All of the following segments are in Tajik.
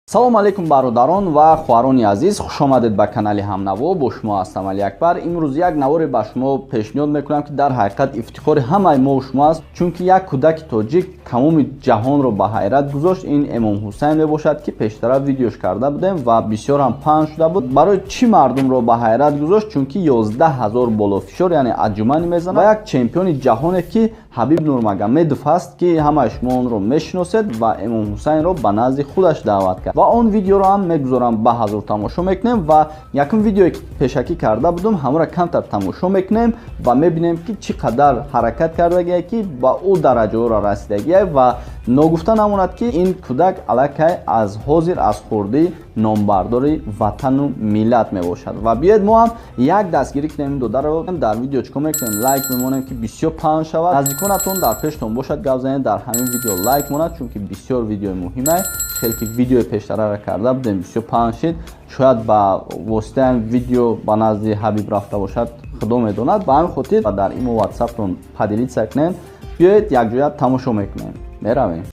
Салом алейкум, бародарон ва хоҳарони азиз, хушомадед ба канали Ҳамнаво. Бо шумо ҳастам Алиакбар. Имрӯз як наворе ба шумо пешниҳод мекунам, ки дар ҳақиқат ифтихори ҳамаи мо шумо аст, чунки як кӯдаки тоҷик тамоми ҷаҳонро ба ҳайрат гузошт. Ин Эмом Ҳусайн мебошад, ки пештара видеош карда будем ва бисёр ҳам паҳн шуда буд. Барои чӣ мардумро ба ҳайрат гузошт? Чунки 11 000 болофишор, яъне отжимание мезанад ва як чемпиони ҷаҳоне, ки Ҳабиб Нурмагомедов ҳаст, ки ҳамаи шумо онро мешиносед, ва Эмом Ҳусайнро ба назди худаш даъват кард. Ва он видеоро ҳам мегузорам, ба ҳазур тамошо мекунем. Ва якум видеое, ки пешакӣ карда будум, ҳамонро камтар тамошо мекунем ва мебинем, ки чӣ қадар ҳаракат кардагие, ки ба ӯ дараҷаҳоро расидагие. Ва ногуфта намонад, ки ин кӯдак аллакай аз ҳозир, аз хурдӣ номбардори ватану миллат мебошад. Ва биёед, мо ҳам як дастгирӣ кунем ин додаро. Дар видео чӣ кор мекунем? Лайк мемонем, ки бисёр паҳн шавад. Наздиконатон дар пештон бошад, гап занед, дар ҳамин видео лайк монад, чунки бисёр видеои муҳимае. Хеле ки видеои пештарара карда будем, бисёр паҳн шид. Шояд ба воситаи видео ба назди Ҳабиб рафта бошад, худо медонад. Ба ҳамин хотир дар имо, ватсаптон поделиться кунед. Биёед, якҷоя тамошо мекунем, меравем.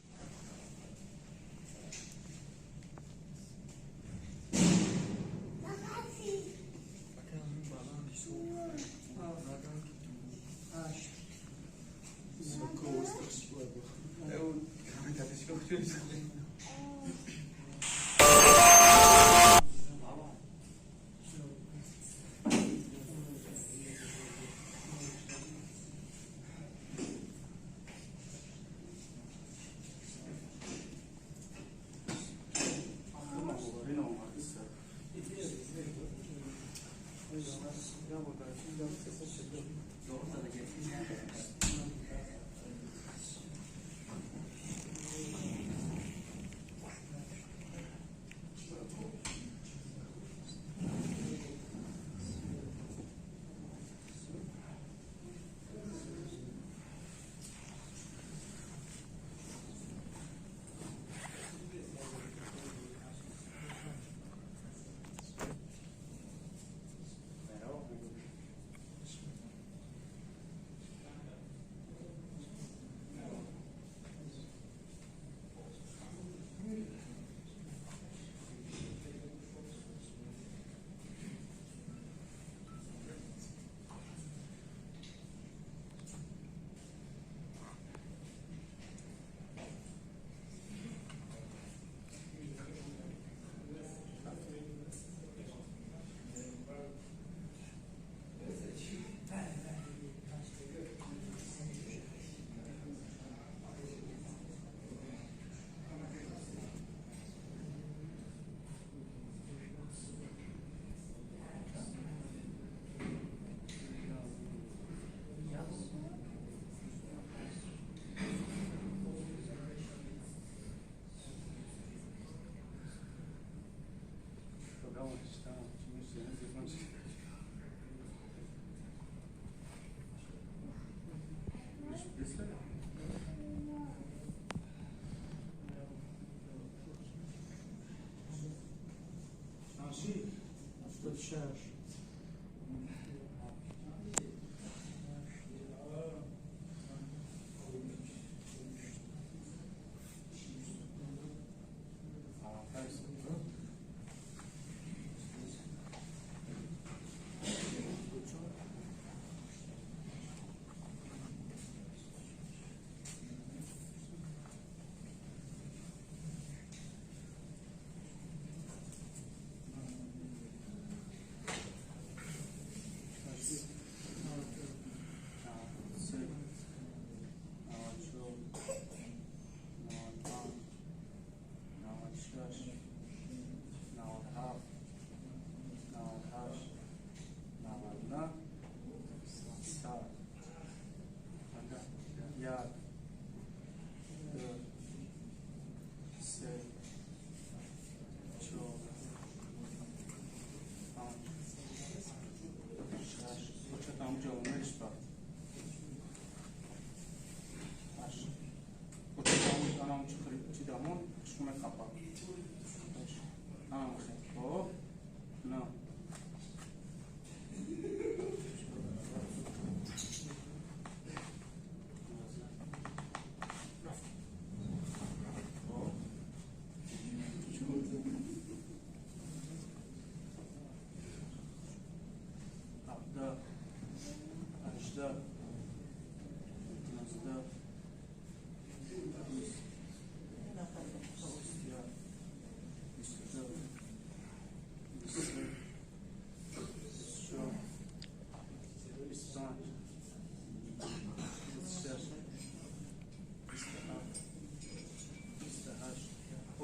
76.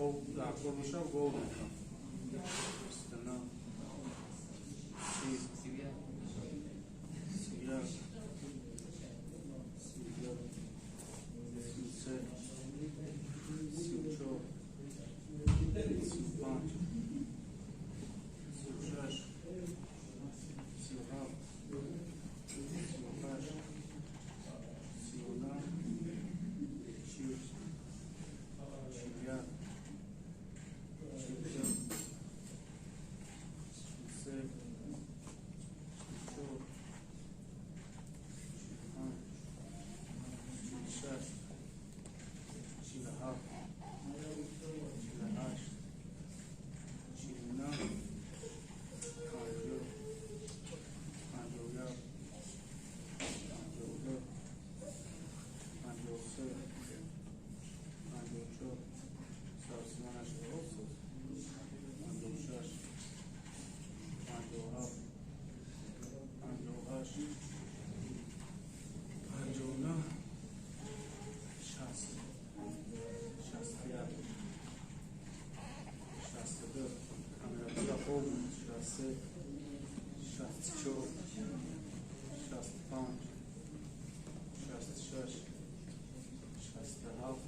Хоб дар кор боша, гов мекунам. 29, 30, 31, 32, 33, 34, 35, 36, 37, 38, 39, 40, 41, 42, 43, 44, 45, 46, 47, 48, 49, 50, 51, 52, 53, 54, 56, 57, 58, 59, 60, 61, 62, 63, 64, 65, 66, 67, 68,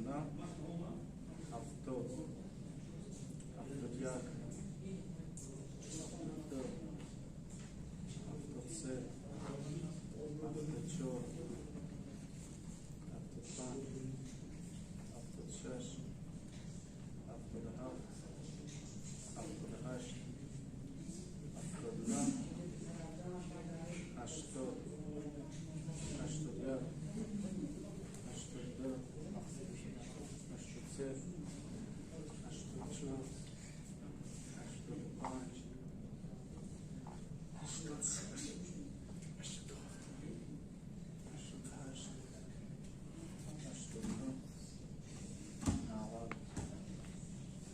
69, 70, 71, 72,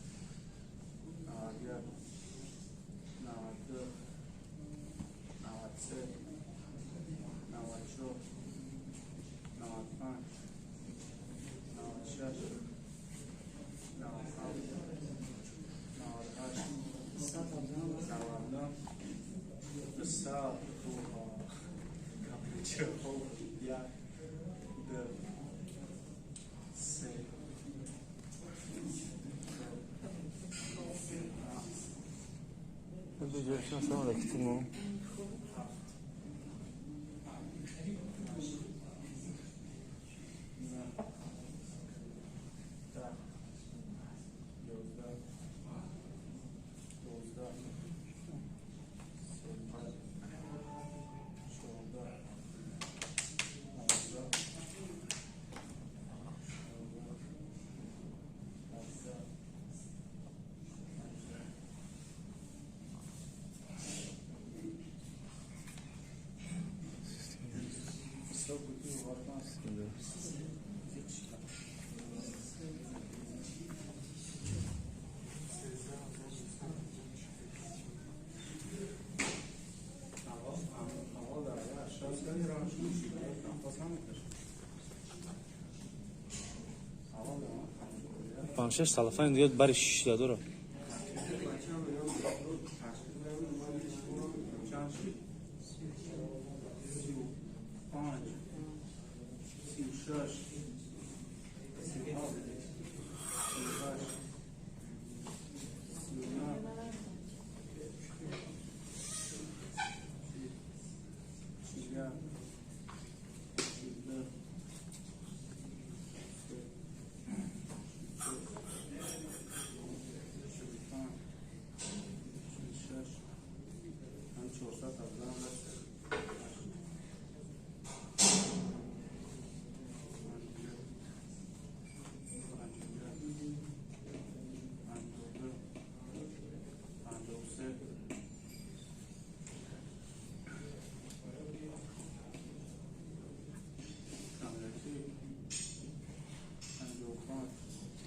73, 74, 75, 76, 77, 78, 79, 80, 81, 82, 83, 84, 85, 86, 87, 88, 89, 90, 91, 92, 93, 94, 95, 96, 97, 98, 99, 100, 1, 2, 3, 4, 5-6 салафан дига бари 6 дора.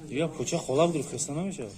Дигар кӯча холаб гирифт, хаста намешавад.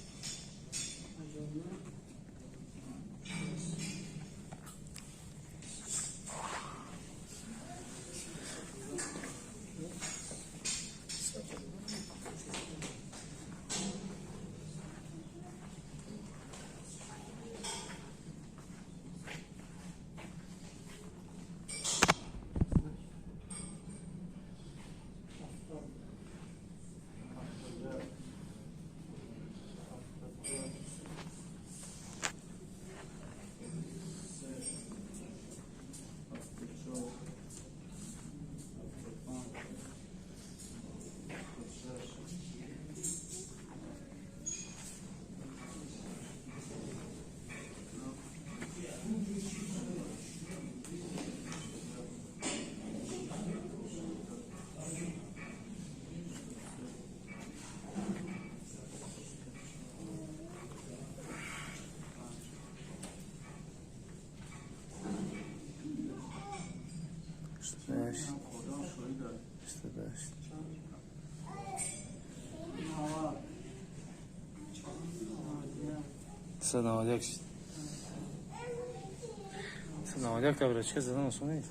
88, 88. 191 шид. 191 та брачка задан осон нест.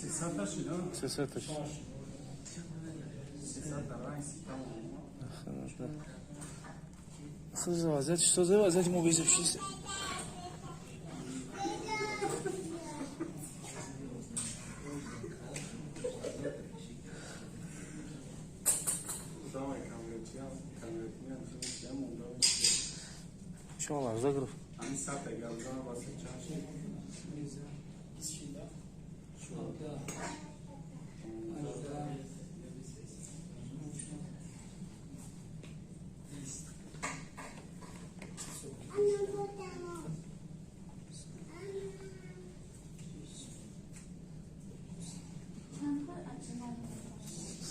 300 шид, а? 300 шид. 300 ранг ситам. Хыз вазият что за вазият мо безеб шист. Давай камерчиям, камерчиям, чиям, монда. Шумо ларза гирифт. Ами сата гап зана басе чанд шид?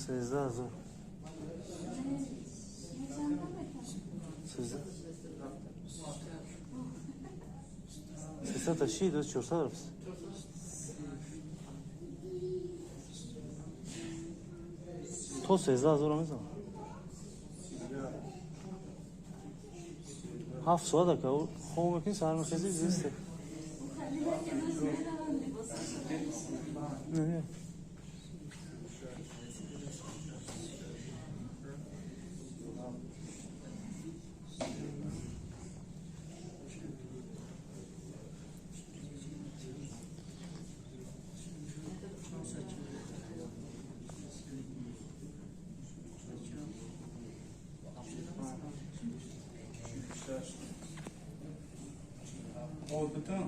13 000. 13. 300 шид, 400 рафт. То 13 000 мезанам. 7 соат ака хоб мекунӣ, саҳар мехезӣ, зисте. Не. О, бутон.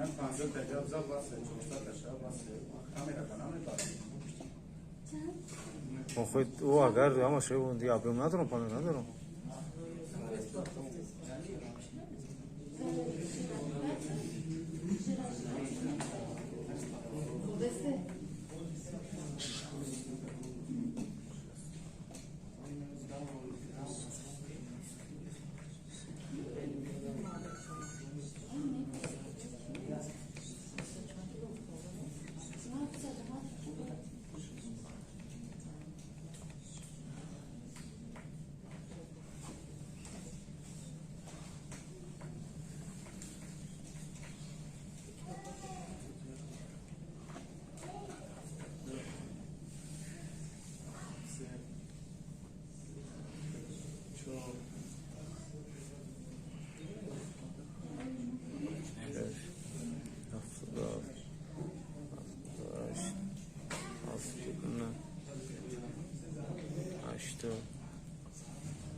Ай 50 та гап зад басе, 400 та ша басе. Камера та намебара. Охо, ӯ агар ҳама шои дига объем надорам, панел надорам. Се, чор,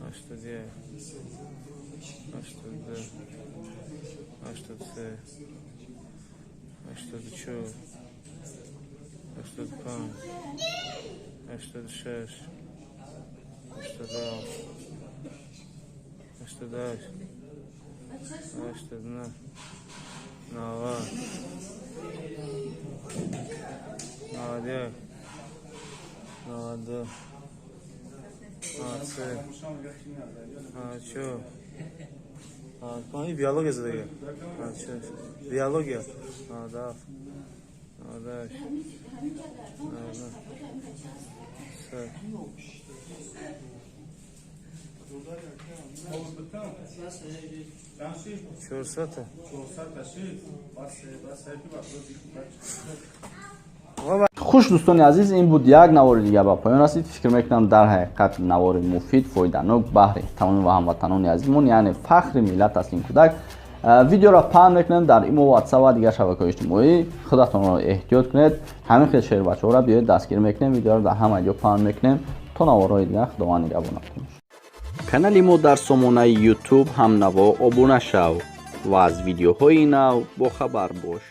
6, 7, 8, 7, 8, 81, 82, 83, 84, 85, 86, 87, 88, 89, 90, 91, 92, 93, 94, 95. Биология задага. 96. Биология. 97, 98, 99, 100. О, бутон. Чанд шид? 400. 400 та шид. Басе, басе, ки ба бач. Хуш, дӯстони азиз, ин буд як навори дигар ба поён расид. Фикр мекунам, дар ҳақиқат навори муфид, фоиданок баҳри тамоми ва ҳамватанони азизмон, яъне фахри миллат аст ин кӯдак. Видеоро паҳн мекунем дар имо, ватсап ва дигар шабакаҳои иҷтимоӣ. Худатонро эҳтиёт кунед. Ҳамин хел шербачаҳоро биёед дастгирӣ мекунем, видеоро дар ҳама ҷо паҳн мекунем. То наворҳои дигар, Худованд нигаҳбонатон. Канали мо дар сомонаи Ютуб «Ҳамнаво» обуна шав ва аз видеоҳои нав бохабар бош.